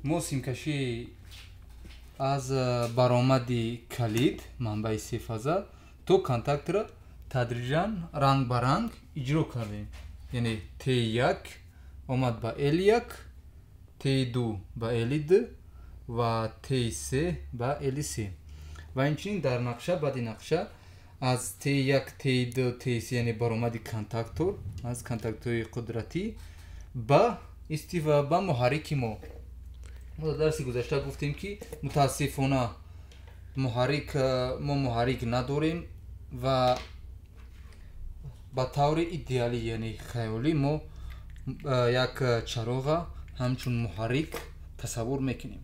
Мо симкашӣ аз баромади калид, манбаи сефаза, то контактро тадриҷан ранг ба ранг иҷро кардем. Яъне Т1 омад ба Л1, Т2 ба Л2 ва Т3 ба Л3. Ва инчунин дар нақша, баъди нақша аз Т1, Т2, Т3, яъне баромади контактор аз контактҳои қудратӣ ба истифода ба муҳаррики мо. Мо дар дарси гузашта гуфтем, ки мутаассифона мо муҳаррик надорем ва ба таври идеалӣ, яъне хаёлӣ, мо як чароға ҳамчун муҳаррик тасаввур мекунем.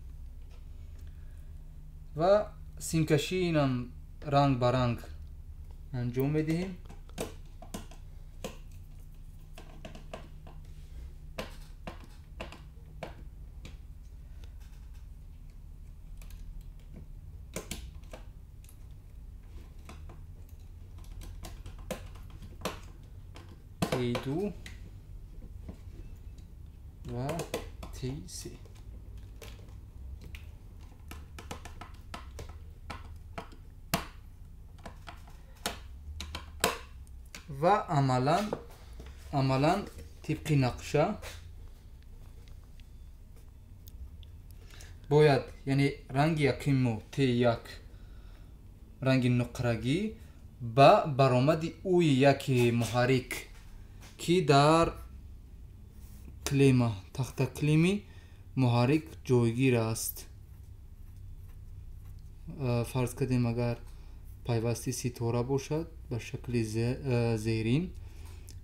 Ва симкашии инам ранг ба ранг анҷом медиҳем. Т2 ва Т3. Ва амалан тибқи нақша бояд, яъне ранги яким мо Т1 ранги нуқрагӣ ба баромади уи яки муҳаррик, ки дар клема, тахтаклими муҳаррик ҷойгир аст. Фарз кардем, агар пайвасти ситора бошад ба шакли зерин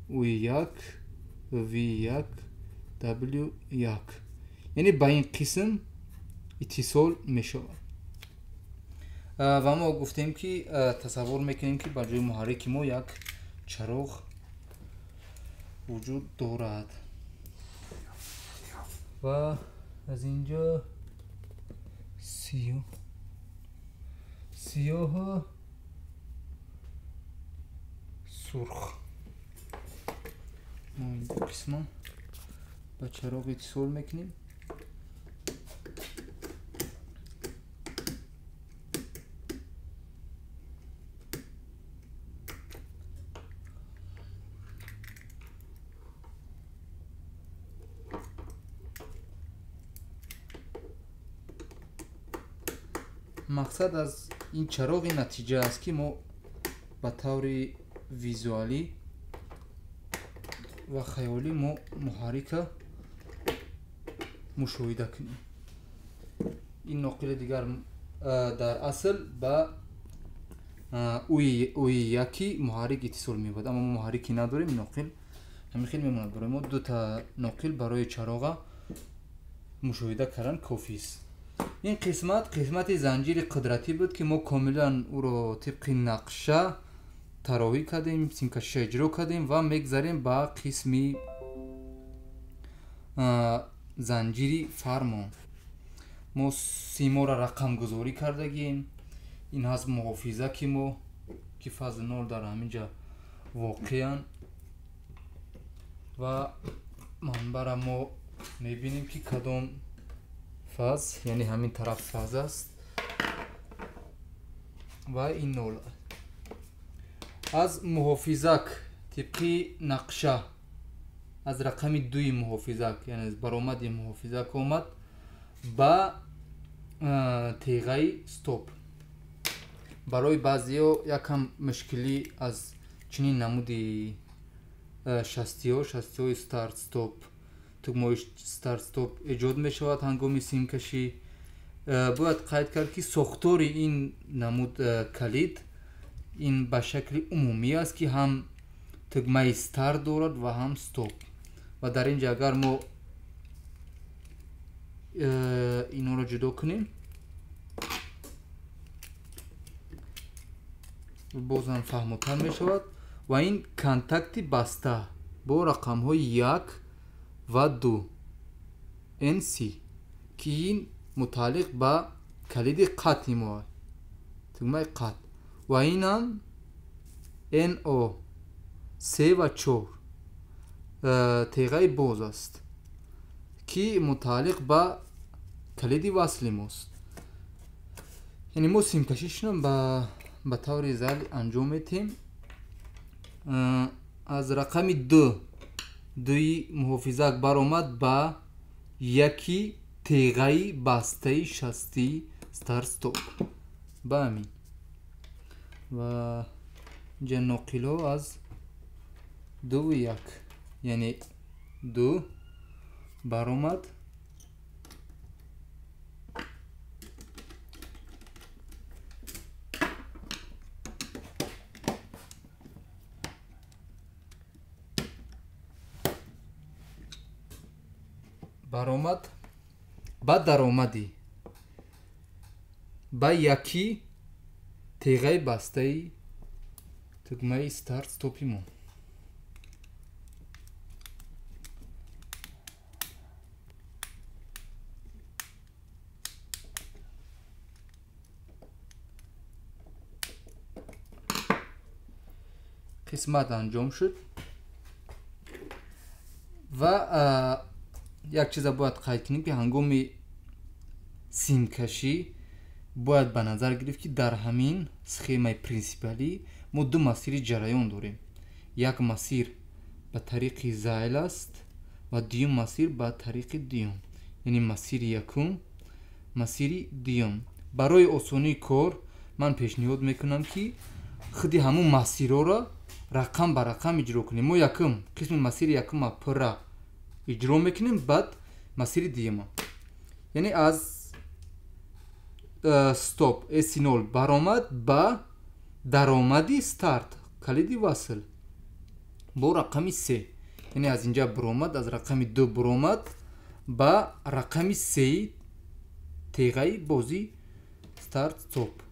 уи як, ви як, w як, яъне ба ин қисм иттисол мешавад. Ва мо гуфтем, ки тасаввур мекунем, ки ба ҷои муҳаррики мо як чароғ вуҷуд дорад. Ва аз инҷо сиёҳ, сурх, мо ин ду қисма ба чароғ иттисол мекунем. Мақсад аз ин чароғи натиҷа аст, ки мо ба таври визуалӣ ва хаёлӣ мо муҳаррика мушоҳида кунем. Ин ноқили дигар дар асл ба уи яки муҳаррик иттисол меёбад, аммо мо муҳаррике надорем, ноқил ҳамин хел мемонад. Барои мо дута ноқил барои чароға мушоҳида кардан кофист. Ин қисмат қисмати занҷири қудратӣ буд, ки мо комилан ӯро тибқи нақша тароҳӣ кардем, симкашиша иҷро кардем ва мегзарем ба қисми занҷири фармон. Мо симоро рақамгузорӣ кардагием. Ин ҳаст муҳофизаки мо, ки фазли нол дар ҳамин ҷа воқеан, ва манбара мо мебинем, ки кадом фаз, яъне ҳамин тараф фаз аст ва ин нол. Аз муҳофизак тибқи нақша аз рақами дуи муҳофизак, яъне аз баромади муҳофизак омад ба теғаи стоп. Барои баъзеҳо якам мушкилӣ аз чунин намуди шастиҳои старт стоп, тугмаҳои старт стоп эҷод мешавад ҳангоми симкашӣ. Бояд қайд кард, ки сохтори ин намуд калид ин ба шакли умумӣ аст, ки ҳам тугмаи старт дорад ва ҳам стоп. Ва дар ин ҷа агар мо инҳоро ҷудо кунем, бозам фаҳмотар мешавад. Ва ин контакти баста бо рақамҳои 1 ва 2 NC, ки ин мутааллиқ ба калиди қатъи мо аст, тугмаи қатъ, ва инам NO 3 ва 4 теғаи боз аст, ки мутааллиқ ба Калиди васли мост. Яъне мо симкашишро ба таври зал анҷом медиҳем. Аз рақами 2 дуи муҳофизак баромад ба яки теғаи бастаи шастии старт-стоп. Ба ҳамин. Ва инҷа ноқилҳо аз 2 1, яъне 2 баромад ба даромади ба яки теғаи бастаи тугмаи старт-стопи мо. Қисмат анҷом шуд ва як чиза бояд қайд кунем, ки ҳангоми симкашӣ бояд ба назар гирифт, ки дар ҳамин схемаи принсипиалӣ мо ду масири ҷараён дорем. Як масир ба тариқи зайл аст ва дуюм масир ба тариқи дуюм, яъне масири якум, масири дуюм. Барои осонии кор ман пешниҳод мекунам, ки худи ҳамун масирҳоро рақам ба рақам иҷро кунем. Мо якум қисми масири якума пурра иҷро мекунем, баъд масири дуюма. Яъне аз стоп S0 баромад ба даромади старт калиди васл бо рақами 3, яъне аз инҷа баромад, аз рақами 2 баромад ба рақами 3 теғаи бозӣ старт стоп.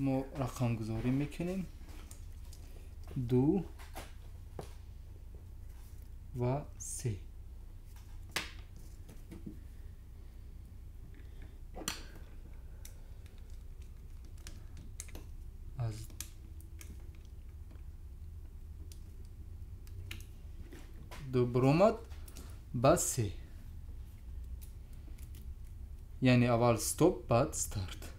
Мо рақамгузорӣ мекунем 2 ва 3. Аз 2 баромад ба 3, яъне аввал стоп, баъд старт.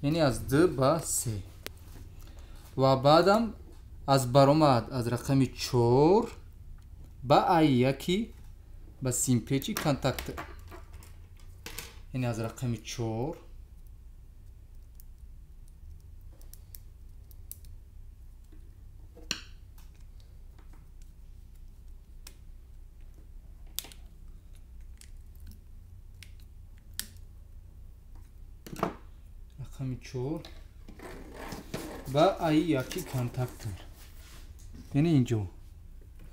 Яъне аз 2 ба 3 ва баъдам аз баромад аз рақами 4 ба А1 ба симпечи контактор, яъне аз рақами 4 рақами 4 ба А1 контактор, яъне инҷо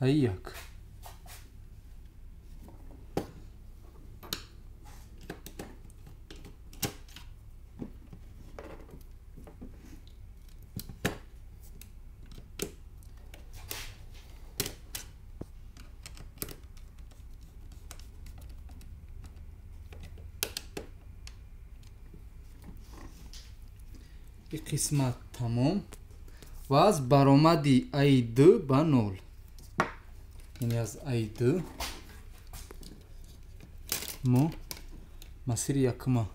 А1. Қисмат тамом ва аз баромади А2 ба 0, яъне аз А2 мо масири якума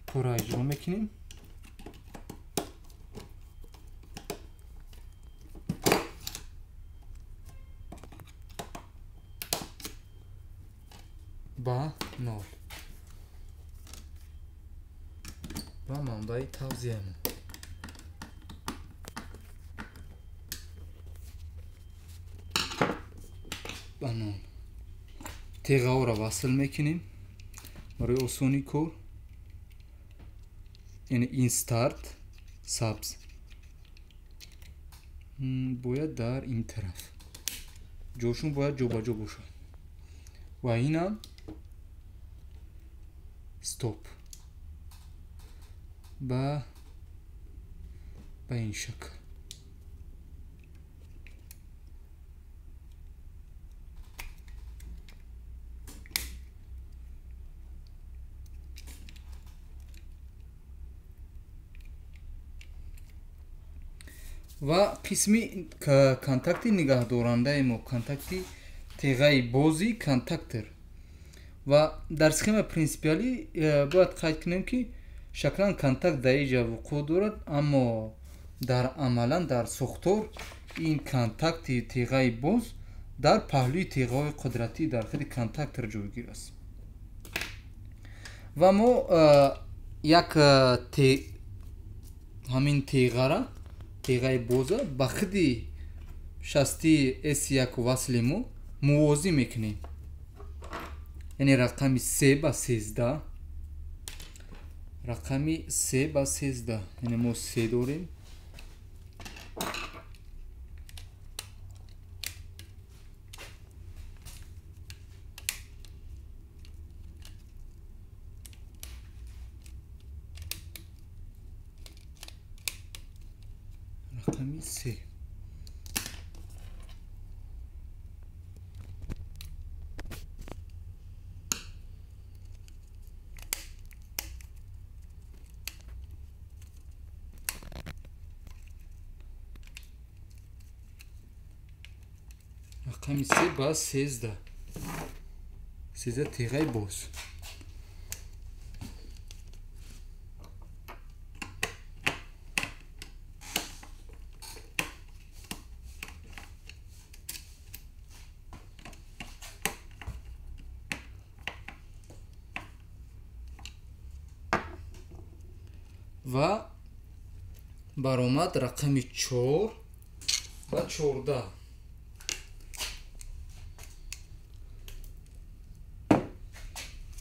пурра иҷро мекунем. Ба 0 ва манбаи тавзеамон. Теғаҳоро васл мекунем барои осони кор. Яъне ин старт сабз бояд дар ин тараф, ҷошун бояд ҷобаҷо бошад ва инам стоп ба ин шакл. Ва қисми контакти нигаҳдорандаи мо, контакти теғаи бози контактор. Ва дар схема принсипиалӣ бояд қайд кунем, ки шаклан контакт дар инҷа вуқӯъ дорад, аммо дар амалан дар сохтор ин контакти теғаи боз дар паҳлӯи теғаҳои қудратӣ дар худи контактор ҷойгир аст. Ва мо як ҳамин теғара, теғаи боза ба худи шасти S1 васли мо мувозӣ мекунем. Яъне рақами 3 ба 13, рақами 3 ба 13, яъне мо 3 дорем. Рақами 3. Рақами 3 ба 13. 13 теғаи боз. Ва баромад рақами 4 ва 14.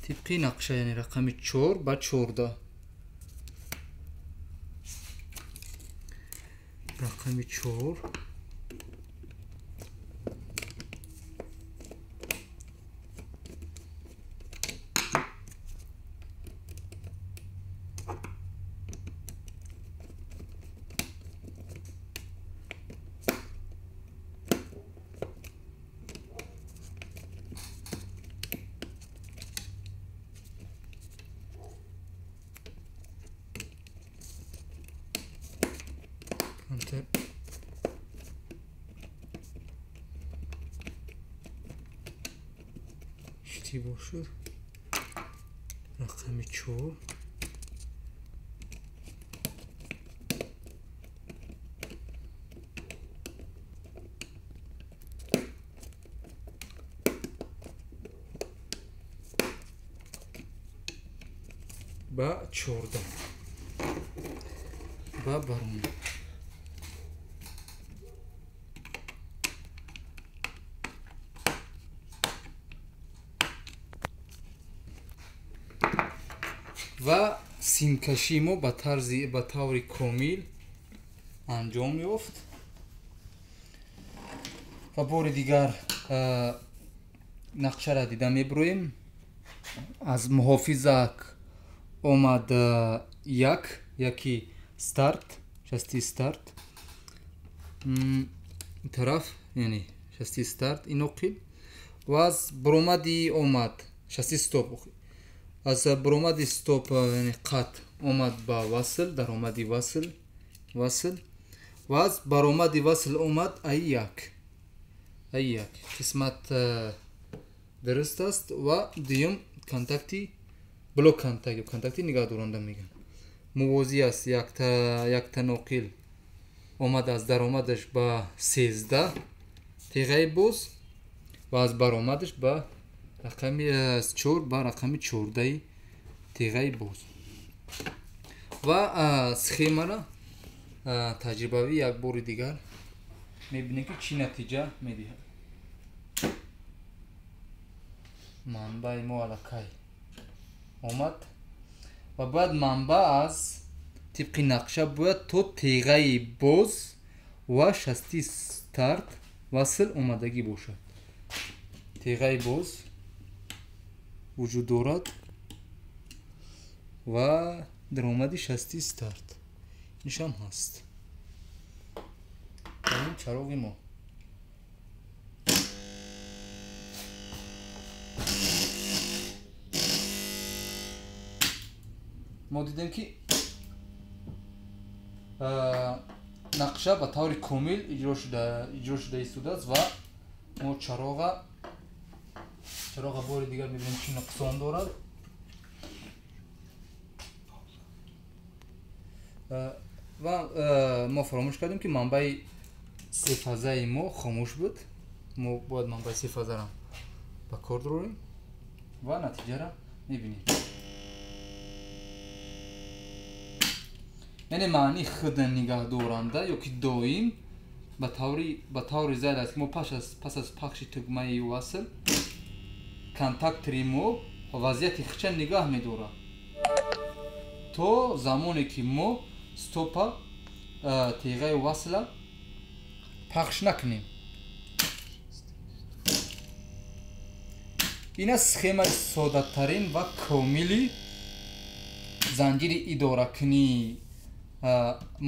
Тибқи нақша, яъне рақами 4 ба 14. Рақами 4 иштибоҳ шуд. Рақами 4 ба 14 ба баромад. Ва симкашии мо ба таври комил анҷом ёфт. Ва бори дигар нақшаро дида мебироем. Аз муҳофизак омад яки старт, шасти старт тараф, яъне шасти старт иноқил, ва аз баромади омад шасти стоп. Аз баромади стоп, яъне қат омад ба васл, даромади васл, ва аз баромади васл омад ай1. Ай1 қисмат дуруст аст. Ва дуюм контакти блок контакт ё контакти нигаҳдоранда мегӯянд. Мувозӣ аст, якта ноқил омад аз даромадаш ба 13 теғаи боз ва аз баромадаш ба рақами 4 ба рақами 14 теғаи боз. Ва схемаро таҷрибавӣ як бори дигар мебинем, ки чӣ натиҷа медиҳад. Манбаи мо аллакай омад ва бояд манбаъ аз тибқи нақша бояд то теғаи боз ва шасти старт васл омадагӣ бошад. Теғаи боз вуҷуд дорад ва даромади шасти старт нишон ҳаст. Ин чароғи мо. Мо дидем ки нақша ба таври комил иҷро шуда истодааст ва мо чароға бори дигар мебинем чӣ нуқсон дорад. Ва мо фаромӯш кардем ки манбаи сефазаи мо хомӯш буд. Мо бояд манбаи сефазаро ба кор дорем ва натиҷаро мебинем. Яъне маънии худ нигаҳдоранда ё ки доим ба таври зайл аст ки мо пас аз пахши тугмаи васл контактори мо вазъияти худша нигаҳ медорад то замоне ки мо стопа теғаи васла пахш накунем. Ин аст схемаи соддатарин ва комили занҷири идоракунии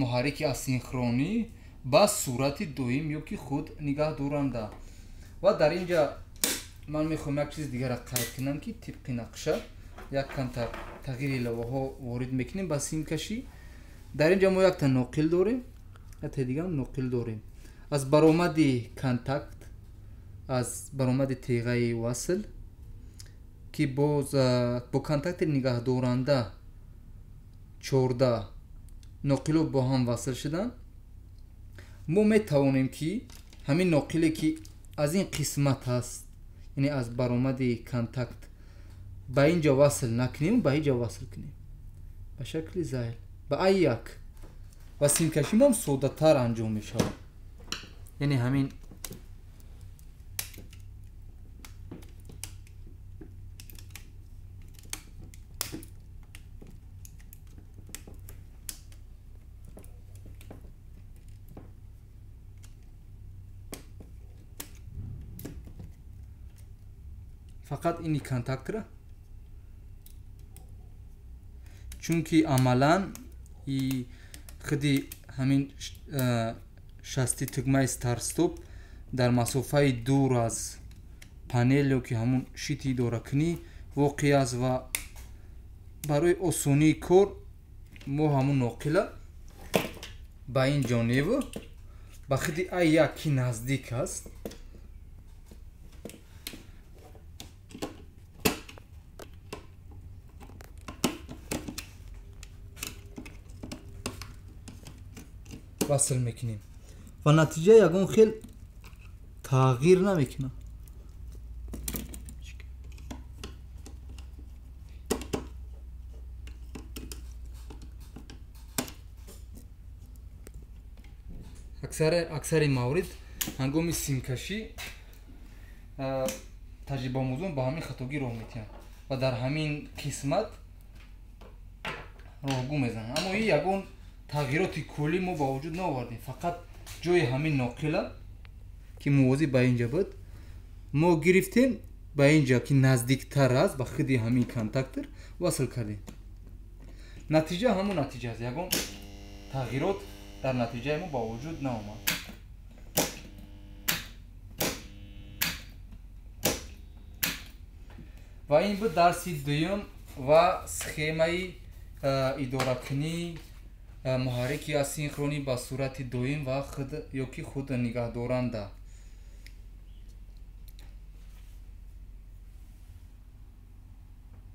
муҳаррики асинхронӣ ба сурати доим ё ки худ нигаҳдоранда. Ва дар ин ҷа ман мехоҳам як чизи дигарро қайд кунам ки тибқи нақша як камтар тағйири иловаҳо ворид мекунем ба симкашӣ. Дар ин ҷа мо якта ноқил дорем, якта дигарам ноқил дорем. Аз баромади контакт, аз баромади теғаи васл ки боз бо контакти нигаҳдоранда 14 ноқилҳо бо ҳам васл шуданд, мо метавонем ки ҳамин ноқиле ки аз ин қисмат ҳаст, яъне аз баромади контакт ба ин ҷо васл накунем, ба ин ҷо васл кунем ба шакли зайл ба А1 ва симкашимон соддатар анҷом мешавад. Яъне ҳамин фақат ини контактра, чунки амалан и худи ҳамин шасти тугмаи старт-стоп дар масофаи дур аз панел ё ки ҳамун щити идоракунӣ воқеъ аст ва барои осонии кор мо ҳамун ноқила ба ин ҷониб ба худи А1 ки наздик аст васл мекунем ва натиҷа ягон хел тағйир намекунад. Аксари маврид ҳангоми симкашӣ таҷрибаомӯзон ба ҳамин хатогӣ роҳ метиҳанд ва дар ҳамин қисмат роҳгӯ мезананд. Аммо ин ягон тағйироти куллӣ мо ба вуҷуд наовардем. Фақат ҷои ҳамин ноқила ки мувозӣ ба ин ҷа буд мо гирифтем ба ин ҷа ки наздиктар аст ба худи ҳамин контактор васл кардем. Натиҷа ҳамон натиҷа аст, ягон тағйирот дар натиҷаи мо ба вуҷуд наомад. Ва ин буд дарси дуюм ва схемаи идоракунии муҳаррики асинхронӣ ба сурати доим ва худ ё ки худ нигаҳдоранда.